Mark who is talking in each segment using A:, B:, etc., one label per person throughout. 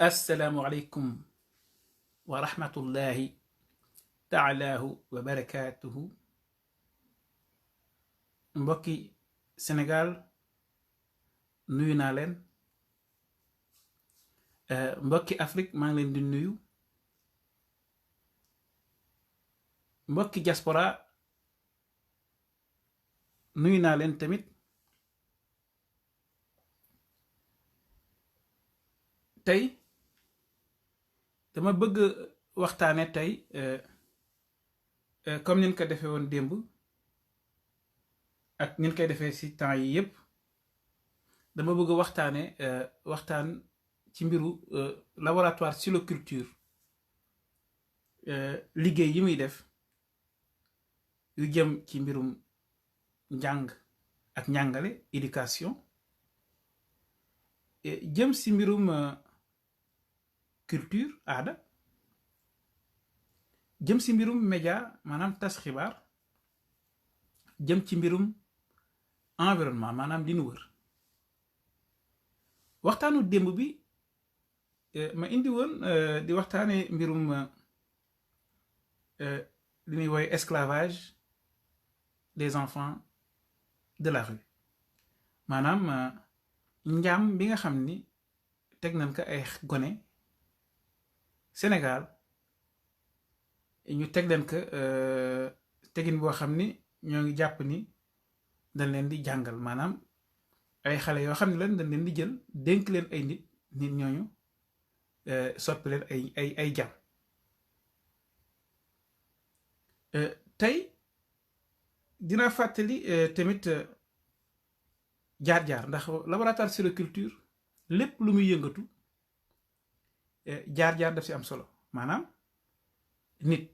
A: السلام عليكم ورحمة الله تعالى وبركاته. mbokki Sénégal nuyu naa leen. mbokki Afrique maa ngi leen di nuyu. mbokki diaspora nuyu naa leen tamit. tey dama bëgg waxtaane tey comme nin ko defee woon démb ak nin koy defee ci temps yi yépp dama bëgg waxtaan ci mbiru laboratoire sylviculture liggéey yi muy def yu jëm ci mbirum njàng ak njàngale éducation jëm ci mbirum culture aada jëm ci mbirum média maanaam tas xibaar jëm ci mbirum environnement maanaam li nu wër. waxtaanu démb bi ma indi woon di waxtaane mbirum li ñuy woy esclavage des enfants de la rue maanaam njaam bi nga xam ni teg nañ ko ay gone Sénégal ñu teg leen ko tegin boo xam ni ñoo ngi jàpp ni dañ leen di jàngal maanaam ay xale yoo xam ne lan dañ leen di jël dénk leen ay nit ñooñu soppi leen ay jàmm. tey dina fàttali tamit jaar-jaar ndax laboratoire sylviculture lépp lu muy yëngatu jaar-jaar daf ci am solo maanaam nit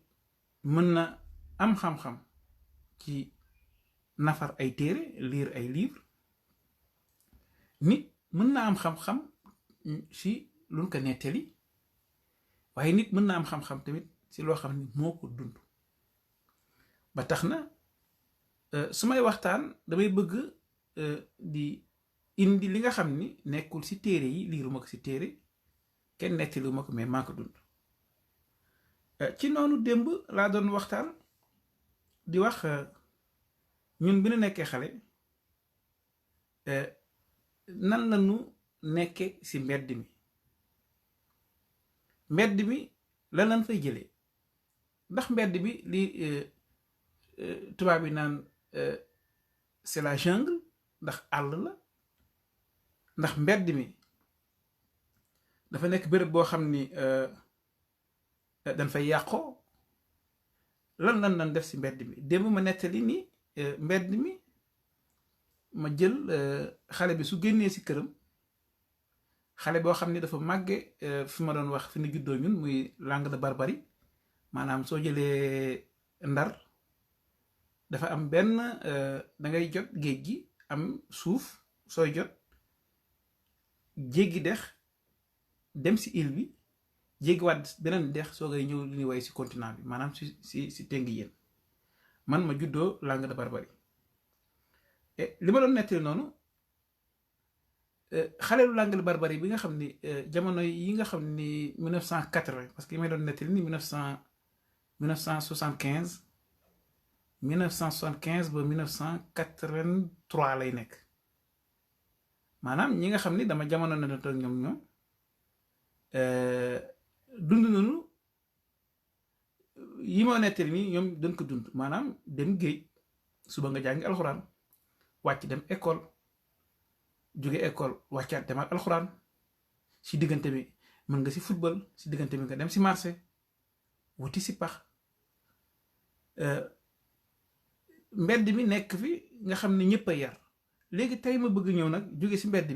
A: mën na am xam-xam ci nafar ay téere lire ay livre nit mën na am xam-xam ci luñ ko nettali waaye nit mën na am xam-xam tamit ci loo xam ni moo ko dund ba tax na su may waxtaan damay bëgg di indi li nga xam ni nekkul ci téere yi liiruma ko ci téere kenn nettali ma ko mais maa ko dund. ci noonu démb laa doon waxtaan di wax ñun bi nu nekkee xale nan la ñu nekke ci mbedd mi lan lañ fay jëlee ndax mbedd bi li tubaab yi naan c'est la jungle ndax àll la ndax mbedd mi dafa nekk béréb boo xam ni dañ fay yàqoo lan def ci mbedd mi démb ma nettali ni mbedd mi ma jël xale bi su génnee ci këram xale boo xam ni dafa màgge fi ma doon wax fi nu juddoo ñun muy Langue de Barbarie maanaam soo jëlee Ndar dafa am benn da ngay jot géej gi am suuf sooy jot jéggi dex dem ci île bi jéggiwaat beneen dex soo ngay ñëw li ñuy woy ci continent bi maanaam ci tënk yéen man ma juddoo Langue de Barbarie li ma doon nettali noonu xaleelu Langue de Barbarie bi nga xam ni jamono yi nga xam ni 1980 parce que yi may doon nettali ni 1975 ba 1983 lay nekk maanaam ñi nga xam ni dama jamono na doon ñoom dund nañu yi ma nettali nii ñoom dañ ko dund maanaam dem géej suba nga jàngi alxuraan wàcc dem école jóge école wàccaat demaat alxuraan si diggante bi mën nga si football si diggante bi nga dem si marché wuti si pax mbedd mi nekk fi nga xam ne ñëpp a yar léegi tey ma bëgg ñëw nag jóge si mbedd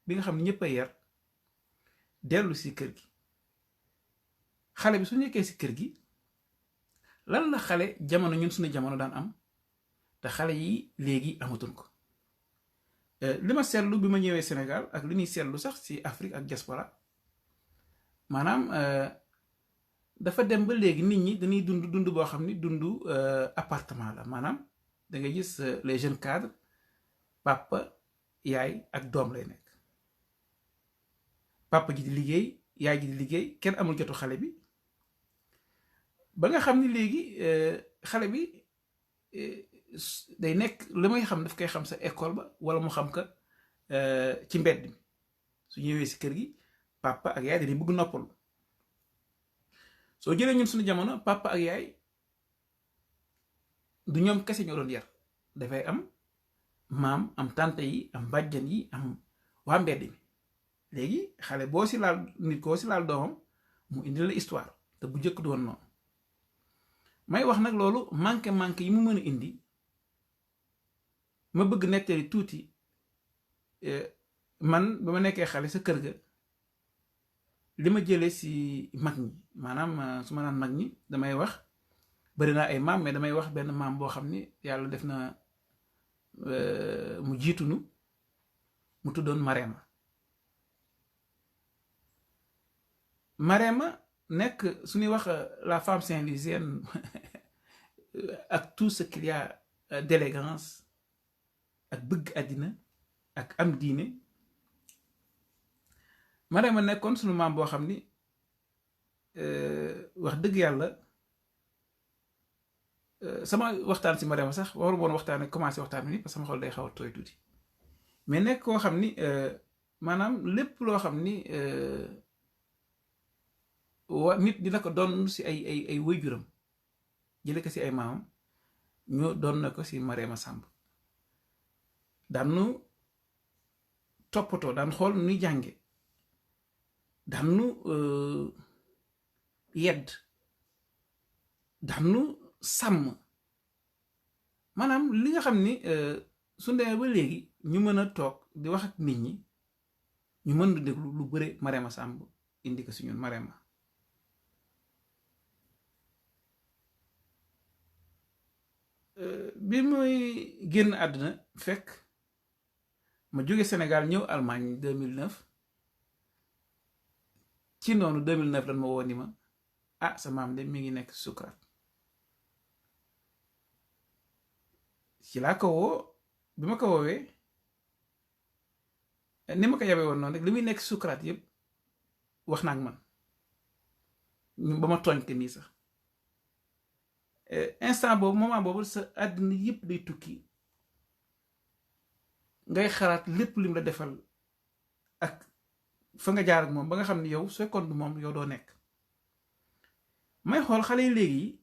A: bi nga xam ne ñëpp a yar dellu si kër gi xale bi su nekkee si kër gi lan la xale jamono ñun suñu jamono daan am te xale yi léegi amatuñ ko. li ma seetlu bi ma ñëwee Sénégal ak li ñuy seetlu sax ci Afrique ak diaspora maanaam dafa dem ba léegi nit ñi dañuy dund boo xam ni dund appartement la maanaam da ngay gis les jeunes cadres papa yaay ak doom lay nekk, papa ji di liggéey yaay ji di liggéey, kenn amul jotu xale bi ba nga xam ni léegi xale bi day nekk li may xam daf koy xam sa école ba wala mu xam ka ci mbedd mi su ñëwee si kër gi papa ak yaay dañuy bëgg noppal. soo jëlee ñun suñu jamono papa ak yaay du ñoom kese ñoo doon yar, dafay am maam am tante yi am bàjjan yi am waa mbedd mi. léegi xale boo si laal nit koo si laal doomam mu indi la histoire te bu njëkk doon noonu. may wax nag loolu manqué yi mu mën a indi ma bëgg nettali tuuti man ba ma nekkee xale sa kër ga li ma jëlee si mag ñi maanaam su ma naan mag ñi damay wax bari naa ay maam mais damay wax benn maam boo xam ni yàlla def na mu jiitunu mu tuddoon Marème nekk suñuy wax la femme saint-louisienne ak tout ce qu'il y a d'élégance ak bëgg àddina ak am diine. Marème nekkoon suñu maam boo xam ni wax dëgg yàlla sama waxtaan si Marème sax waru woon waxtaan commencé waxtaan bi ni parce que sama xol day xaw a tooy tuuti mais nekk koo xam ni maanaam lépp loo xam ni nit dina ko doon si ay waajuram jële ko si ay maamam ñu doon na ko si Marème Samb. daan nu toppatoo daan xool nuy jànge daan nu yedd daan nu sàmm maanaam li nga xam ni su demee ba léegi ñu mën a toog di wax ak nit ñi ñu mën di déglu lu bëre Marème Samb indi ko si ñun Marème. bi muy génn àdduna fekk ma jóge Sénégal ñëw Allemagne 2009 ci noonu 2009 lan ma woo ni ma sa maam de mi ngi nekk sukuraat. ci laa ko woo bi ma ko woowee ni ma ko yabee woon noonu rek li muy nekk sukuraat yëpp wax naa ak man ba ma tooñ ko nii sax instant boobu moment boobu sa àddina yëpp day tukki ngay xalaat lépp lim la defal ak fa nga jaar ak moom ba nga xam ni yow su fekkoon du moom yow doo nekk. may xool xale yi léegi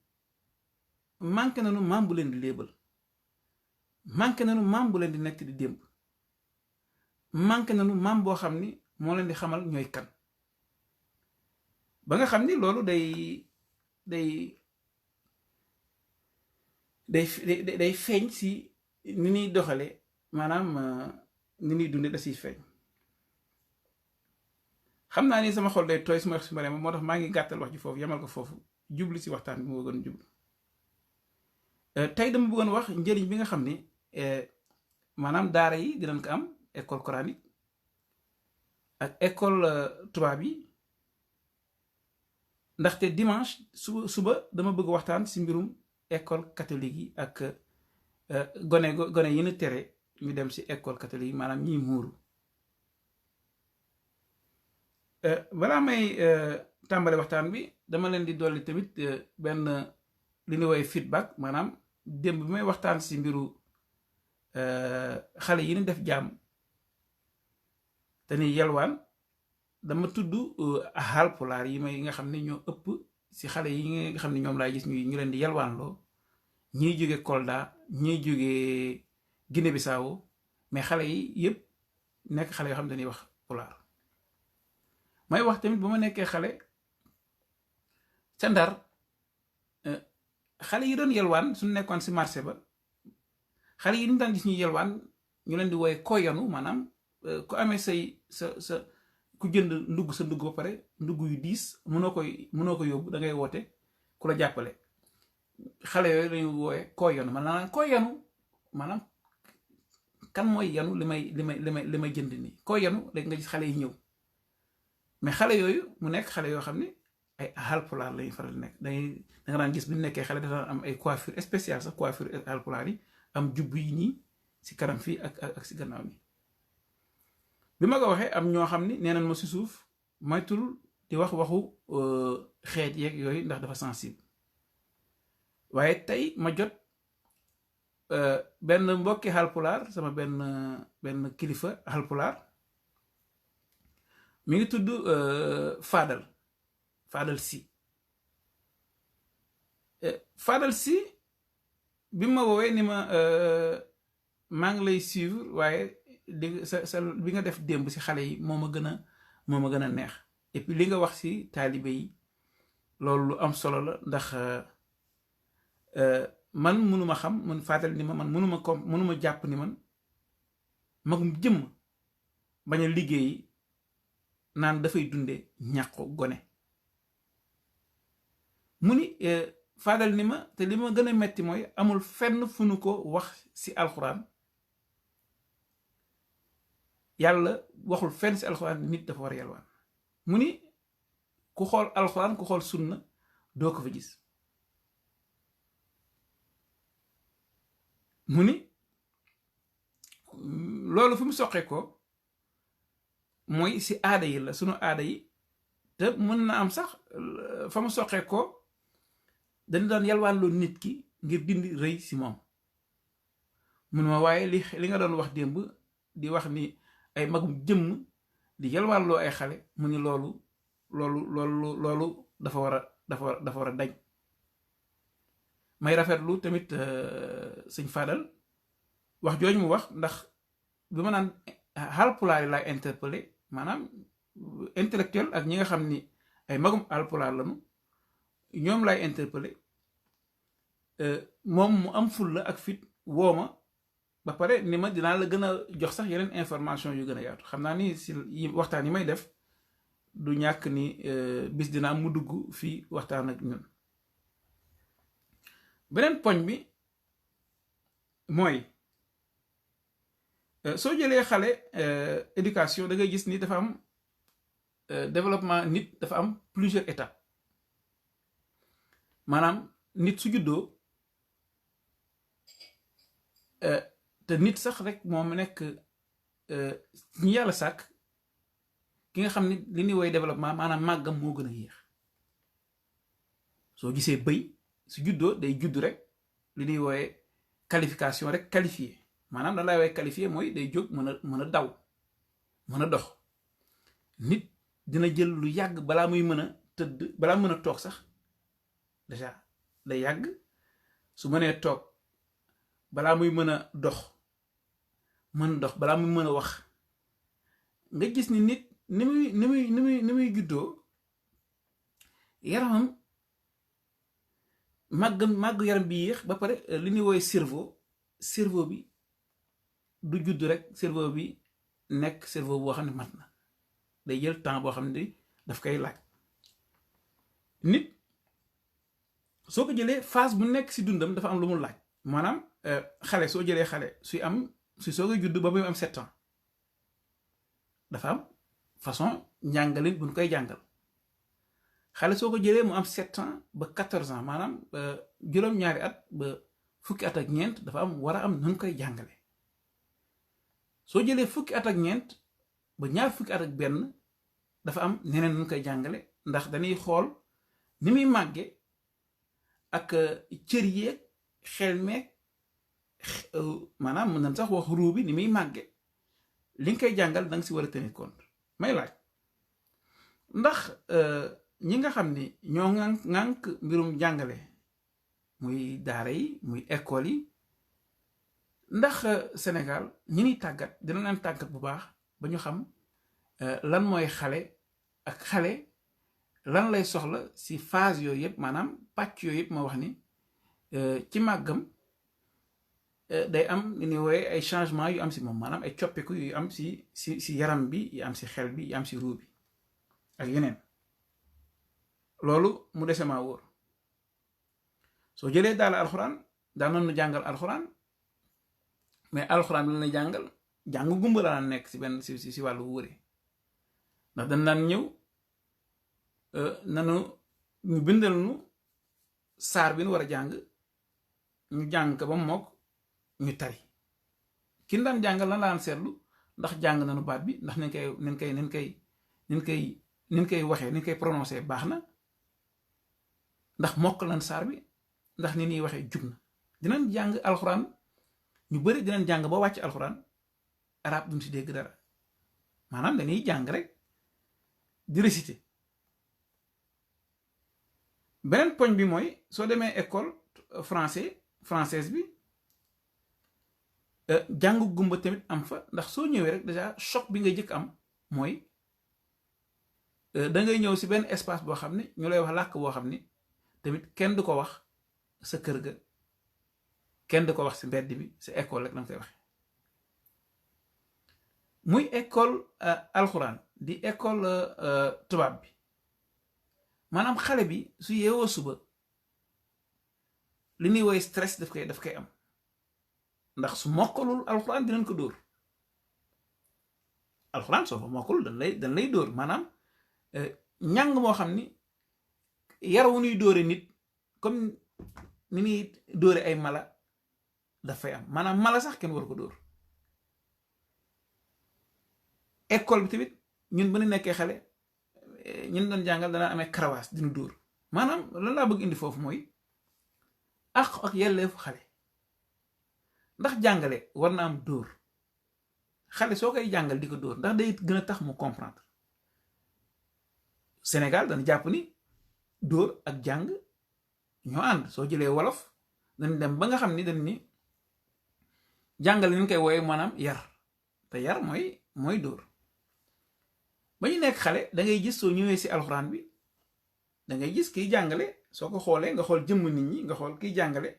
A: manqué nañu maam bu leen di léebal, manqué nañu maam bu leen di nekk di démb, manqué nañu maam boo xam ni moo leen di xamal ñooy kan. ba nga xam ni loolu day feeñ si ni ñuy doxale maanaam ni ñuy dunde da siy feeñ. xam naa ni sama xol day tooy suma wax si Marème moo tax maa ngi gàttal wax ji foofu yamal ko foofu jublu si waxtaan bi moo gën jublu. tey dama bëggoon wax njëriñ bi nga xam ni maanaam daara yi dinañ ko am école coranique ak école tubaab yi ndaxte dimanche suba dama bëgg waxtaan si mbirum école catholique yi ak gone yi ñu tere ñu dem si école catholique yi maanaam ñiy muuru. balaa may tàmbale waxtaan bi dama leen di dolli tamit benn li ñuy woowee feedback maanaam démb bi may waxtaan si mbiru xale yi ñu def jàmm te ni yelwaan dama tudd Haalpulaar yi nga xam ne ñoo ëpp si xale yi nga xam ne ñoom laay gis ñu leen di yelwaanloo ñiy jóge Kolda ñiy jóge Guinée Bissau mais xale yi yëpp nekk xale yoo xam ne dañuy wax pulaar. may wax tamit ba ma nekkee xale ca Ndar xale yi doon yelwaan suñu nekkoon si marché ba xale yi ñu daan gis ñuy yelwaan ñu leen di wooye koyanu maanaam ku amee sa ku jënd ndugg sa ndugg ba pare ndugg yu diis mënoo ko yóbbu da ngay woote ku la jàppale. xale yooyu lañu wooye koo yanu man naan koo yanu maanaam kan mooy yanu li may jënd nii koo yanu léegi nga gis xale yi ñëw mais xale yooyu mu nekk xale yoo xam ne ay Haalpulaar lañuy faral di nekk da nga daan gis bu ñu nekkee xale dafa am ay coiffure spéciale sax coiffure Haalpulaar yi am jubb yi nii si kanam fii ak si gannaaw ni bi ma ko waxee am ñoo xam ni nee nañ ma si suuf moytul di wax waxu xeet yeeg yooyu ndax dafa sensible waaye tey ma jot benn mbokki Haalpulaar sama benn kilifa Haalpulaar mi ngi tudd Fadal Si Fadal Si bi ma woowee ni ma maa ngi lay suivre waaye di sa bi nga def démb si xale yi moo ma gën a neex et puis li nga wax si taalibe yi loolu lu am solo la ndax man mënuma xam man Fadal ni ma man mënuma jàpp ni man magum jëmm bañ a liggéey naan dafay dunde ñàqu gone mu ni Fadal ni ma te li ma gën a metti mooy amul fenn fu nu ko wax si alxuraan yàlla waxul fenn si alxuraan nit dafa war a yalwaan mu ni ku xool alxuraan ku xool sunna doo ko fa gis mu ni loolu fi mu soqee ko mooy si aada yi la sunu aada yi te mën na am sax fa mu soqee ko dañu daan yalwaan loo nit ki ngir dindi rëy si moom mun ma waaye li nga doon wax démb di wax ni ay magum jëmm di yalwaan loo ay xale mu ni loolu dafa war a dañ may rafetlu tamit sëñ Fadal wax jooju mu wax ndax bi ma naan Haalpulaar yi laay interpellé maanaam intellectuel ak ñi nga xam ni ay magum Haalpulaar lañu ñoom laay interpellé moom mu am fulla ak fit wooma ba pare ni ma dinaa la gën a jox sax yeneen information yu gën a yaatu xam naa ni si waxtaan yi may def du ñàkk ni bis dina am mu dugg fii waxtaan ak ñun beneen poñ bi mooy soo jëlee xale éducation da ngay gis ni dafa am développement nit dafa am plusieurs étapes maanaam nit su juddoo te nit sax rek moom nekk ñi yàlla sàkk ki nga xam ni li ñuy woy développement maanaam màggam moo gën a yéex soo gisee bëy su juddoo day judd rek li ñuy wooye qualification rek qualifié maanaam da lay wooye qualifié mooy day jóg mën a daw mën a dox nit dina jël lu yàgg balaa muy mën a tëdd balaa mën a toog sax déjà day yàgg su mënee toog balaa muy mën a dox balaa muy mën a wax nga gis ni nit ni muy juddoo yaramam màgg yaram bi yéex ba pare li ñuy wooye cerveau bi du judd rek cerveau bi nekk cerveau boo xam ne mat na day jël temps boo xam ne daf koy laaj nit soo ko jëlee phase bu nekk si dundam dafa am lu mu laaj maanaam xale soo jëlee xale suy soog a judd ba muy am 7 ans dafa am façon njàngalin bu ñu koy jàngal xale soo ko jëlee mu am 7 ans ba 14 ans maanaam juróom-ñaari at ba fukki at ak ñeent dafa am war a am nu ñu koy jàngale soo jëlee fukki at ak ñeent ba ñaar fukki at ak benn dafa am neneen nu ñu koy jàngale ndax dañuy xool ni muy màgge ak cër yeeg xel meeg maanaam mën nañ sax wax ruu bi ni muy màgge li nga koy jàngal da nga si war a tenir compte may laaj ndax ñi nga xam ni ñoo ŋànk mbirum jàngale muy daara yi muy école yi ndax Sénégal ñi niy tàggat dina leen tàggat bu baax ba ñu xam lan mooy xale ak xale lan lay soxla si phase yooyu yëpp maanaam pàcc yooyu yëpp ma wax ni ci màggam day am li ñuy wooye ay changement yu am si moom maanaam ay coppiku yu am si yaram bi yu am si xel bi yu am si ruu bi ak yeneen loolu mu dese maa wóor soo jëlee daal alxuraan daan nañu jàngal alxuraan mais alxuraan bi la ñuy jàngal jàng gumba la nekk si benn si wàllu wëre ndax dañ daan ñëw nanu ñu bindal nu saar bi nu war a jàng ñu jàng ko ba mu mokk ñu tari kin daan jàngal lan laan seetlu ndax jàng nañu baat bi ndax nin koy waxee nin koy prononcé baax na ndax mokk lan saar bi ndax ni ñuy waxee jug na dinañ jàng alxuraan ñu bari dinañ jàng ba wàcc alxuraan arab duñ si dégg dara maanaam dañuy jàng rek di réciter beneen poñ bi mooy soo demee école française bi jàng gumba tamit am fa ndax soo ñëwee rek déjà choc bi nga jëkk am mooy da ngay ñëw si benn espace boo xam ne ñu lay wax làkk boo xam ne tamit kenn du ko wax sa kër ga kenn du ko wax si mbedd bi sa école rek la nga koy waxe muy école alxuraan di école tubaab bi maanaam xale bi su yeewoo suba li ñuy woy stress daf koy am ndax su mokkalul alxuraan dinañ ko dóor alxuraan soo fa mokkalul dañ lay dóor maanaam ñàng moo xam ni yar wu ñuy dóore nit comme ni ñuy dóore ay mala dafay am maanaam mala sax kenn war ko dóor école bi tamit ñun ba ñu nekkee xale ñun doon jàngal danaa amee karawaas dinu dóor maanaam lan laa bëgg indi foofu mooy ak yelleefu xale ndax jàngale war na am dóor xale soo koy jàngal di ko dóor ndax day gën a tax mu comprendre Sénégal dana jàpp ni dóor ak jàng ñoo ànd soo jëlee wolof dañ dem ba nga xam ni dañ ni jàngale ni ñu koy wooye maanaam yar te yar mooy dóor ba ñu nekk xale da ngay gis soo ñëwee si alxuraan bi da ngay gis kiy jàngale soo ko xoolee nga xool jëmm nit ñi nga xool kiy jàngale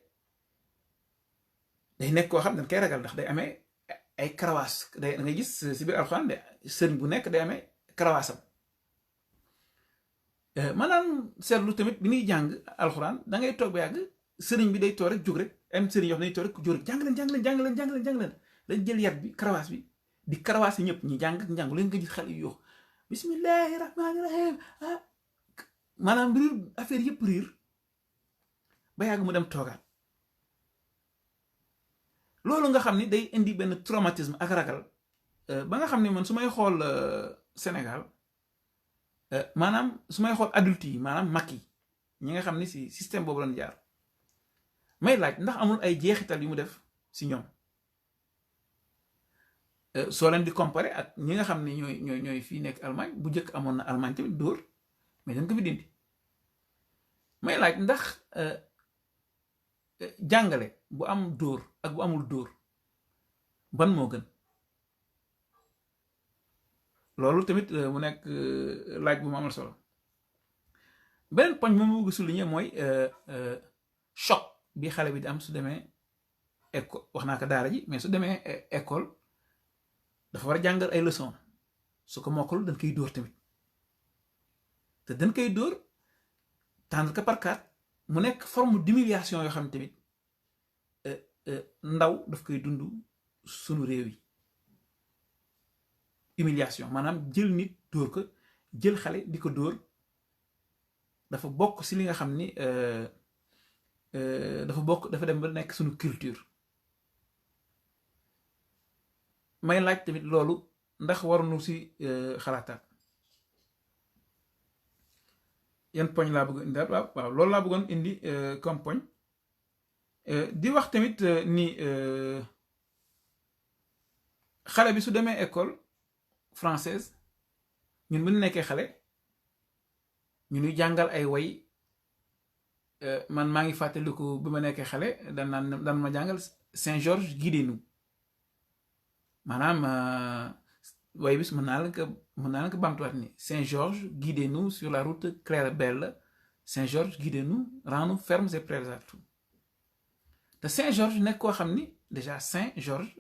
A: day nekk koo xam dañ koy ragal ndax day amee ay karawaas da ngay gis si biir alxuraan de sëriñ bu nekk day amee karawaasam maanaam seetlu tamit bi ñuy jàng alxuraan da ngay toog ba yàgg sëriñ bi day toog rek jóg rek am sëriñ yoo xam ne day toog rek jóg rek jàng leen dañ jël yat bi karawaas bi di karawaas yi ñëpp ñi jàng njàngu leen nga gis xale yu yoo bismillahi rahmaani rahim maanaam riir affaire yëpp riir ba yàgg mu dem toogaat loolu nga xam ni day indi benn traumatisme ak ragal ba nga xam ni man su may xool Sénégal maanaam su may xool adulte yi maanaam mag yi ñi nga xam ni si système boobu lañ jaar may laaj ndax amul ay jeexital yu mu def si ñoom soo leen di comparer ak ñi nga xam ne ñooy fii nekk Allemagne bu njëkk amoon na Allemagne tamit dóor mais dañ ko fi dindi may laaj ndax jàngale bu am dóor ak bu amul dóor ban moo gën loolu tamit mu nekk laaj bu mu amal solo beneen poñ moom mu bëgg souligner mooy choc bi xale bi di am su demee école wax naa ko daara ji mais su demee école dafa war a jàngal ay leçon su ko mokkul dañ koy dóor tamit te dañ koy dóor tànn ko par carte mu nekk forme d'humiliation yoo xam ne tamit ndaw daf koy dund sunu réew yi humiliation maanaam jël nit dóor ko jël xale di ko dóor dafa bokk si li nga xam ni dafa dem ba nekk sunu culture may laaj tamit loolu ndax waruñu si xalaataat yan poñ laa bëgg indi waaw loolu laa bëggoon indi comme poñ di wax tamit ni xale bi su demee école française ñun bu ñu nekkee xale ñu ñuy jàngal ay way man maa ngi fàttaliku bi ma nekkee xale daan ma jàngal Saint-Georges guidez-nous maanaam way bis mën naa la ko bamtuwaat ni Saint-Georges guidez-nous sur la route claire et belle Saint-Georges guidez-nous rends-nous fermes et prêts à tout te Saint-Georges nekk koo xam ni déjà Saint-Georges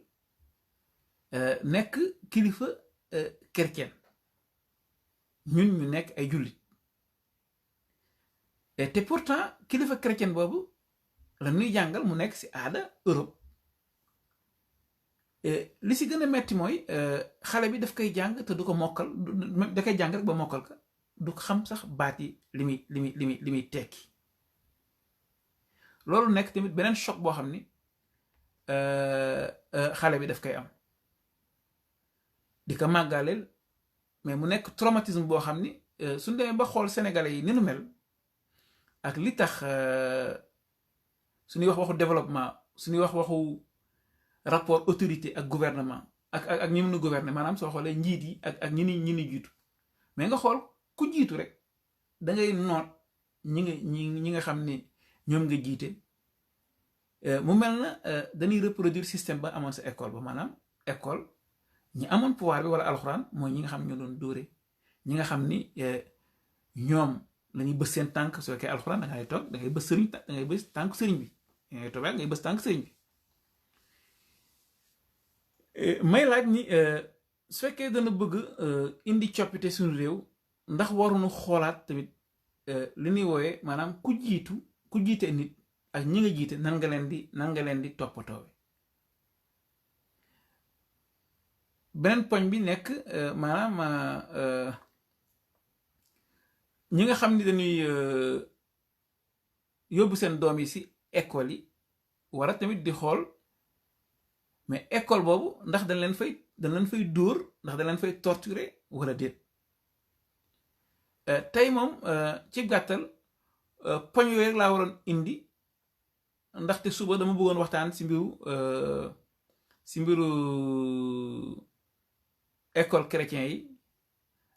A: nekk kilifa chrétien ñun ñu nekk ay jullit te pourtant kilifa chrétien boobu la ñuy jàngal mu nekk si aada Europe. li si gën a metti mooy xale bi daf koy jàng te du ko mokkal da koy jàng rek ba mokkal ka du xam sax baat yi li muy tekki. loolu nekk tamit beneen choc boo xam ni xale bi daf koy am di ko màggaleel, mais mu nekk traumatisme boo xam ni suñ demee ba xool sénégalais yi ni nu mel ak li tax suñuy wax waxu développement, suñuy wax waxu rapport autorité ak gouvernement ak ñi mënu gouverner, maanaam soo xoolee njiit yi ak ñi ni jiitu, mais nga xool ku jiitu rek da ngay noot ñi nga xam ni ñoom nga jiite. mu mel na dañuy reproduire système ba amoon sa école ba, maanaam école ñi amoon pouvoir bi wala alxuraan mooy ñi nga xam ñoo doon dóore, ñi nga xam ni ñoom lañuy bës seen tànk. soo fekkee alxuraan da ngay toog da ngay bës sëriñ, da ngay bës tànk sëriñ bi, da ngay toog ngay bës tànk sëriñ bi. may laaj ni su fekkee dana bëgg indi coppite suñu réew, ndax waruñu xoolaat tamit li ñuy wooyee maanaam ku jiite nit ak ñi nga jiite nan nga leen di toppatoo. beneen poñ bi nekk maanaam ñi nga xam ni dañuy yóbbu seen doom yi si école yi war a tamit di xool, mais école boobu ndax dañ leen fay dóor, ndax dañ leen fay torturer wala déet. tey moom ci gàttal poñ yooyu rek laa waroon indi, ndaxte suba dama bëggoon waxtaan si mbiru école chrétien yi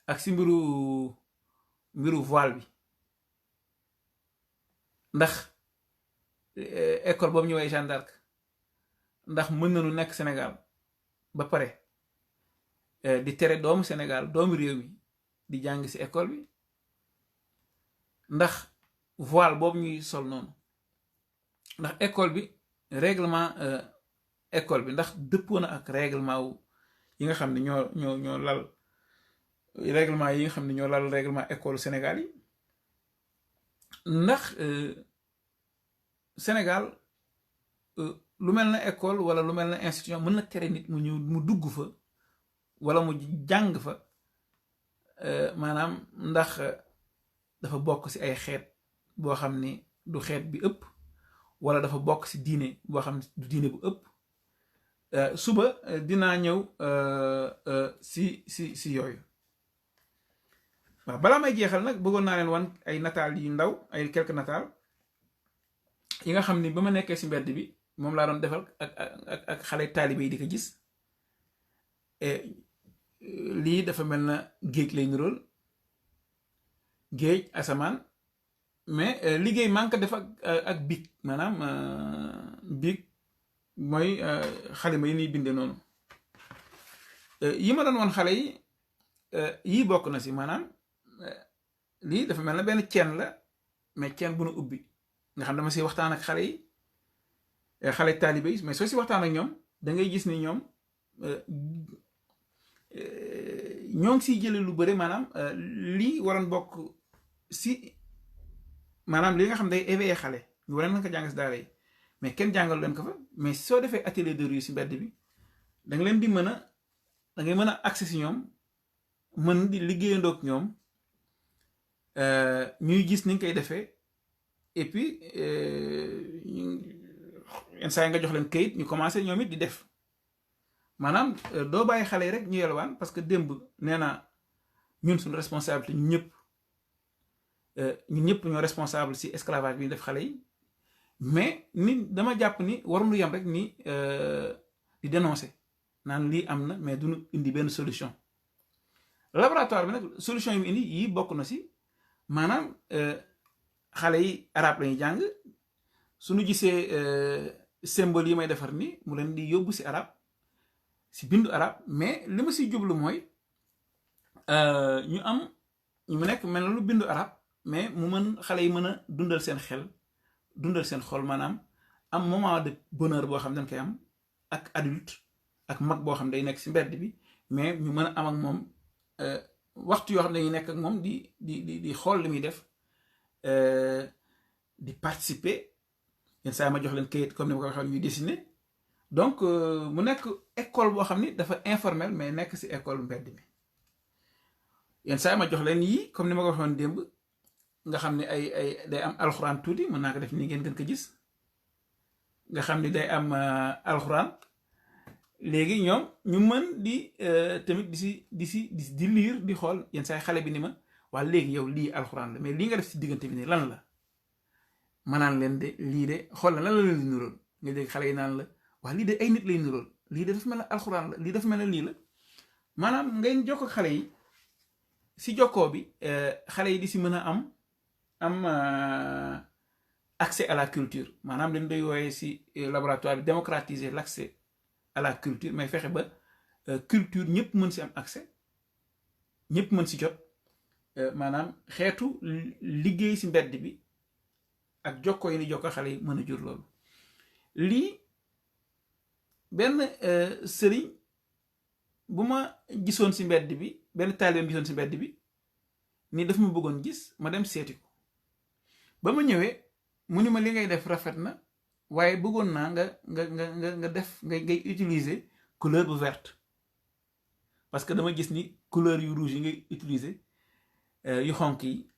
A: ak si mbiru voile bi. ndax école boobu ñu woowee Jeanne d'Arc ndax mën nañu nekk Sénégal ba pare di tere doomu Sénégal, doomu réew mi di jàng si école bi. ndax voile boobu ñuy sol noonu, ndax école bi règlement école bi ndax dëppoo na ak règlement yi nga xam ne ñoo lal règlement yi nga xam ne ñoo lal règlement école Sénégal yi. ndax Sénégal lu mel na école wala lu mel na institution mën na tere nit mu dugg fa wala mu jàng fa, maanaam ndax dafa bokk ci ay xeet boo xam ni du xeet bi ëpp, wala dafa bokk ci diine boo xam ne du diine bu ëpp. suba dinaa ñëw si yooyu. waaw balaa may jeexal nag bëggoon naa leen wan ay nataal yu ndaw, ay quelques nataal yi nga xam ni ba ma nekkee ci mbedd bi moom laa doon defal ak xale taalibe yi di ko gis. lii dafa mel na géej lay nirool, géej, asamaan, mais liggéey maa ngi ko def ak bic, maanaam bic mooy xalima yi ñuy bindee noonu. yi ma doon woon xale yi yii bokk na si, maanaam lii dafa mel na benn ceen la, mais ceen bu nu ubbi nga xam dama si waxtaan ak xale yi, xale taalibe yi, mais soo si waxtaan ak ñoom da ngay gis ni ñoom ñoo ngi siy jële lu bëri, maanaam lii waroon bokk si, maanaam li nga xam day éveillé xale ñu waroon nañ ko jàng si daara yi, mais kenn jàngalu leen ko fa. mais soo defee atelier de rue si mbedd bi da nga leen di mën a da ngay mën a accès si ñoom, mën di liggéeyandoog ñoom, ñuy gis ni nga koy defee, et puis yenn saa yi nga jox leen kayit ñu commencé ñoom it di def. maanaam doo bàyyi xale yi rek ñu yelwaan, parce que démb nee naa ñun suñu responsabilité ñun ñëpp ñoo responsable si esclavage bi ñu def xale yi. mais ni dama jàpp ni waruñu yam rek ni di dénoncer naan lii am na, mais duñu indi benn solution. laboratoire bi nag solution yi mu indi yii bokk na si, maanaam xale yi arab lañuy jàng, suñu gisee symbole yi may defar ni mu leen di yóbbu si arab, si bindu arab. mais li ma si jublu mooy ñu mu nekk mel na lu bindu arab, mais mu mën xale yi mën a dundal seen xel, dundal seen xol, maanaam am moment de bonheur boo xam ne dañ koy am ak adulte ak mag boo xam ne day nekk si mbedd bi, mais ñu mën a am ak moom waxtu yoo xam ne dañuy nekk ak moom di xool li muy def, di participer, yenn saa ma jox leen kayit comme ni ma ko waxee ñuy dessiner donc mu nekk école boo xam ni dafa informel mais nekk si école mbedd mi yenn saa ma jox leen yii comme ni ma ko waxoon démb nga xam ne ay day am alxuraan tuuti mën naa ko def nii ngeen gën ko gis nga xam ni day am alxuraan léegi ñoom ñu mën di tamit di lire di xool yenn saa xale bi ni ma waa léegi yow lii alxuraan la mais lii nga def si diggante bi nii lan la ma naan leen de lii de xool na lan la leen di nuróol nga dégg xale yi naan la waa lii de ay nit lay nuróol lii de dafa mel ne alxuraan la lii dafa mel ne lii la maanaam ngay jokko xale yi si jokkoo bi xale yi di si mën a am accès à la culture maanaam dañ doy wooyee si laboratoire bi démocratiser l'accès à la culture mais fexe ba culture ñëpp mën si am accès ñëpp mën si jot maanaam xeetu liggéey si mbedd bi ak jokkoo yi ni jokkoo xale yi mën a jur loolu lii benn sëriñ bu ma gisoon si mbedd bi benn taalibeem gisoon si mbedd bi ni daf ma bëggoon gis ma dem seeti ko ba ma ñëwee mu ni ma li ngay def rafet na waaye bëggoon naa nga def ngay utiliser couleur bu verte parce que dama gis ni couleur yu rouge yi ngay utiliser yu xonk yi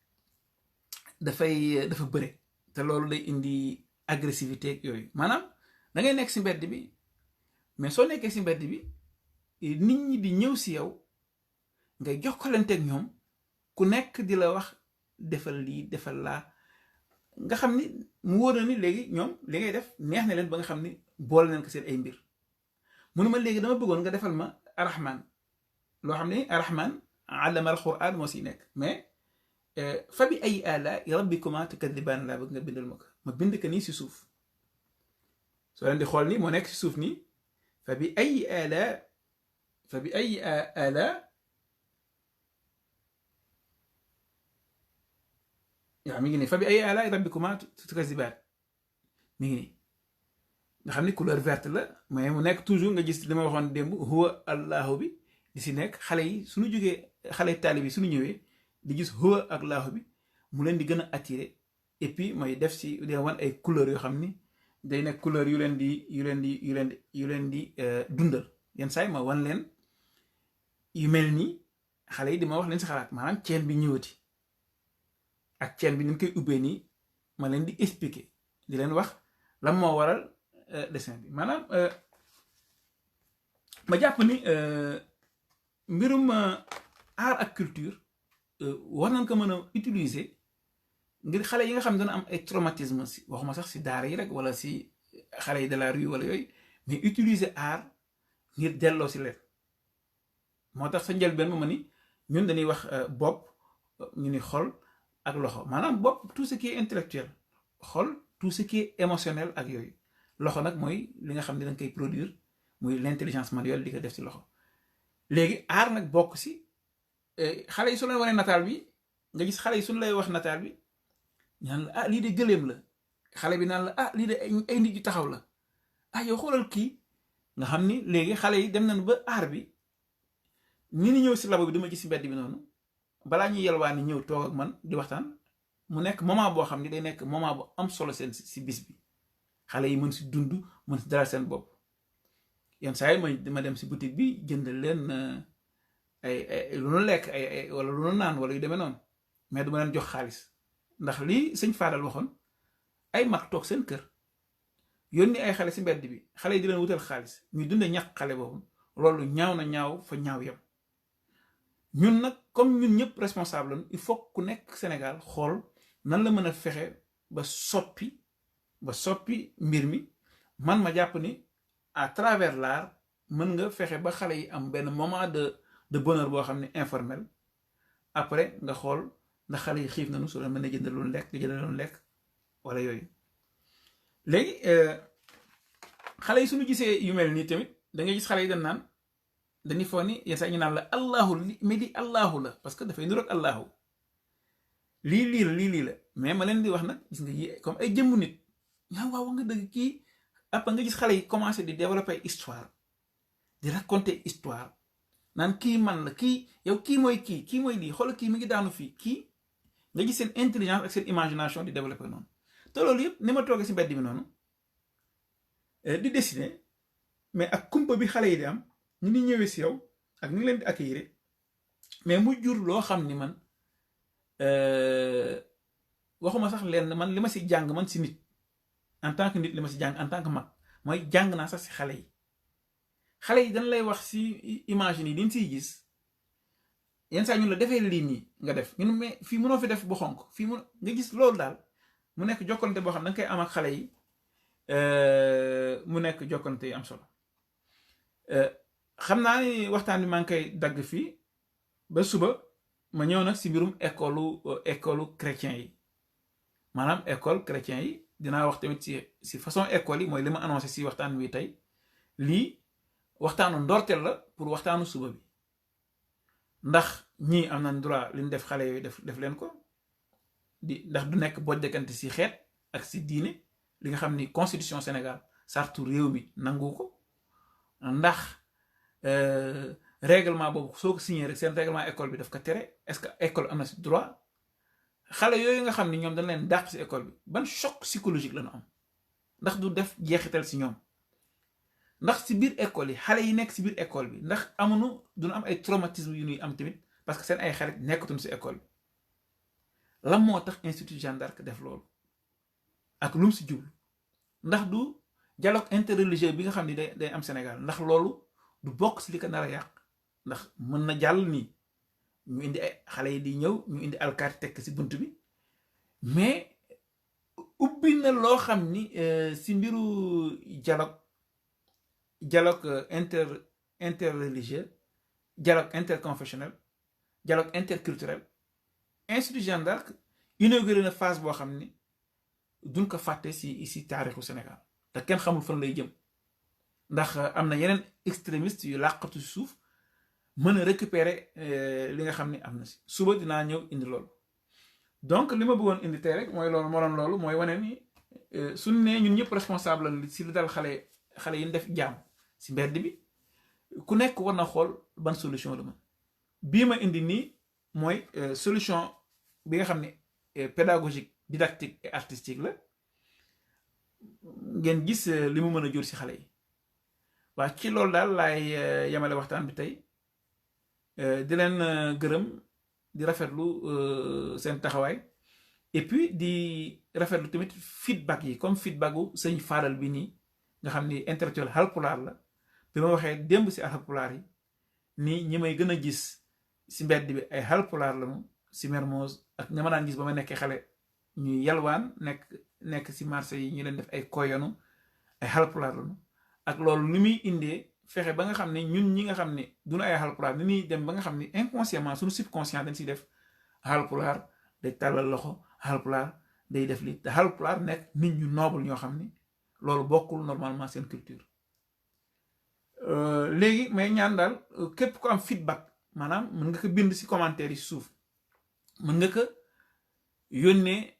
A: dafa bëre te loolu day indi agressivité ak yooyu maanaam da ngay nekk si mbedd bi mais soo nekkee si mbedd bi nit ñi di ñëw si yow ngay jokkalanteeg ñoom ku nekk di la wax defal lii defal laa nga xam ni mu wóor na ni léegi ñoom li ngay def neex na leen ba nga xam ni boole nañ ko seen ay mbir munuma léegi dama bëggoon nga defal ma arrahman loo xam ne arrahman allama alquran moo si nekk mais fa bi ay ala rabbikuma tukadibaan laa bëgg nga bindal ma ko ma bind ko nii si suuf soo leen di xool nii moo nekk si suuf nii fa bi ay ala yaa mi ngi nii fa bi ay ala rabbikuma tukadibaan mi ngi nii nga xam ni couleur verte la mais mu nekk toujours nga gis li ma waxoon démb huwa allahu bi di si nekk xale yi suñu jógee xale taalib yi suñu ñëwee di gis huwa ak allahu bi mu leen di gën a attiré et puis mooy def si dina wan ay couleurs yoo xam ni day nekk couleur yu leen di dundal yenn saa yi ma wan leen yu mel nii xale yi di ma wax leen si xalaat maanaam ceen bi ñëwati ak ceen bi ni ñu koy ubbee nii ma leen di expliquer di leen wax lan moo waral dessin bi maanaam ma jàpp ni mbirum art ak culture war nañ ko mën a utiliser ngir xale yi nga xam ne dana am ay traumatisme si waxuma sax si daara yi rek wala si xale yi de la rue wala yooyu mais utiliser art ngir delloo si leen moo tax sa njëlbeen ma ni ñun dañuy wax bopp ñu ni xol ak loxo maanaam bopp tout ce qui est intellectuel xol tout ce qui est émotionnel ak yooyu loxo nag mooy li nga xam ne dañ koy produire muy l'intelligence manuelle di ko def ci loxo léegi art nag bokk si xale yi su leen wanee nataal bi nga gis xale yi suñu lay wax nataal bi ñaan la ah lii de gëléem la xale bi naan la ah lii de ay nit yu taxaw la ah yow xoolal kii nga xam ni léegi xale yi dem nañ ba art bi ni ñëw si labo bi dama gis si mbedd bi noonu balaa ñuy yelwaan ni ñëw toog ak man di waxtaan mu nekk moment boo xam ni day nekk moment bu am solo seen si bis bi xale yi mën si dund mën si dalal seen bopp yenn saa yi ma dem si boutique bi jënd leen ay lu nu lekk ay wala lu nu naan wala yu demee noonu mais duma leen jox xaalis ndax lii sëñ Fadal waxoon ay mag toog seen kër yónni ay xale si mbedd bi xale yi di leen wutal xaalis ñuy dunde ñàkk xale boobu loolu ñaaw na ñaaw fa ñaaw yem ñun nag comme ñun ñëpp responsable il faut ku nekk Sénégal xool nan la mën a fexe ba soppi mbir mi man ma jàpp ni à travers l'art mën nga fexe ba xale yi am benn moment de bonheur boo xam ne informel après nga xool ndax xale yi xiif nañu su leen mën a jëndal lu lekk wala yooyu léegi xale yi suñu gisee yu mel nii tamit da ngay gis xale yi dañ naan dañuy foog ni yenn saa ñu naan la allahu mais di allahu la parce que dafay niroog allahu lii la mais ma leen di wax nag gis nga yi comme ay jëmmu nit ñaa waaw nga dëgg kii après nga gis xale yi commencé di développer histoire di raconter histoire naan kii man la kii yow kii mooy lii xoolal kii mi ngi daanu fii kii nga gis seen intelligence ak seen imagination di développer noonu te loolu yëpp ni ma toogee si mbedd mi noonu di dessiner mais ak kumpa bi xale yi di am ñu ni ñëwee si yow ak ni leen di accueillir mais mu jur loo xam ni man waxuma sax leen man li ma si jàng man si nit en tant que nit li ma si jàng en tant que mag mooy jàng naa sax si xale yi dañ lay wax si imagine yi diñ siy gis yenn saa ñu la defee lii nii nga def ñun mais fii mënoo fi def bu xonk fii mun nga gis loolu daal mu nekk jokkalante boo xam ne danga koy am ak xale yi mu nekk jokkalante yi am solo xam naa ni waxtaan bi maa ngi koy dagg fii ba suba ma ñëw nag si mbirum école chrétien yi maanaam école chrétien yi dinaa wax tamit si façon école yi mooy li ma annoncé si waxtaan wi tey lii waxtaanu ndorteel la pour waxtaanu suba bi ndax ñii am nañ droit li ñu def xale yooyu def leen ko ndax du nekk bojjekante si xeet ak si diine li nga xam ni constitution Sénégal sartu réew mi nangu ko ndax règlement boobu soo ko signé rek seen règlement école bi daf ko tere est-ce que école am na si droit xale yooyu nga xam ni ñoom dañ leen dàq si école bi ban choc psychologique la ñu am ndax du def jeexital si ñoom ndax si biir école yi xale yi nekk si biir école bi ndax amuñu duñu am ay traumatisme yu ñuy am tamit parce que seen ay xarit nekkatuñ si école bi lan moo tax institut Jeanne d'Arc def loolu ak lu mu si jublu ndax du dialogue interreligieux bi nga xam ni day am Sénégal ndax loolu du bokk si li ko nar a yàq ndax mën na jàll nii ñu indi ay xale yi di ñëw ñu indi alkaati tekk si bunt bi mais ubbi na loo xam ni si mbiru dialogue interreligieux dialogue interconfessionnel dialogue interculturel institut Jeanne d'Arc inauguré na phase boo xam ni duñ ko fàtte si taarixu Sénégal te kenn xamul fan lay jëm ndax am na yeneen extrémistes yu làqatu si suuf mën a récupérer li nga xam ni am na si suba dinaa ñëw indi loolu donc li ma bëggoon indi tey rek mooy loolu moo doon loolu mooy wane ni suñ ne ñun ñëpp responsable la si li dal xale yi ñu def jaam si mbedd bi ku nekk war na xool ban solution la mën bii ma indi nii mooy solution bi nga xam ne pédagogique didactique et artistique la ngeen gis li mu mën a jur si xale yi waa ci loolu daal laay yemale waxtaan bi tey di leen gërëm di rafetlu seen taxawaay et puis di rafetlu tamit feedback yi comme feedbacku sëñ Fadal bi nii nga xam ni intellectuel Haalpulaar la bi ma waxee démb si Haalpulaar yi nii ñi may gën a gis si mbedd bi ay Haalpulaar lañu si Mermoz ak ña ma daan gis ba ma nekkee xale ñuy yalwaan nekk si marché yi ñu leen def ay koyonu ay Haalpulaar lañu ak loolu ni muy indee fexe ba nga xam ne ñun ñi nga xam ne duñu ay Haalpulaar ni ñuy dem ba nga xam ne inconsciemment suñu subconscient dañ siy def Haalpulaar day tàllal loxo Haalpulaar day def li te Haalpulaar nekk nit ñu noble ñoo xam ni loolu bokkul normalement seen culture léegi may ñaan daal képp ku am feedback maanaam mën nga ko bind si commentaire yi suuf mën nga ko yónnee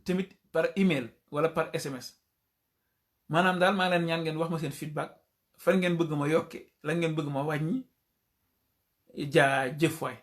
A: tamit par email wala par SMS maanaam daal maa leen ñaan ngeen wax ma seen feedback fan ngeen bëgg ma yokke lan ngeen bëgg ma wàññi jaa jëf waay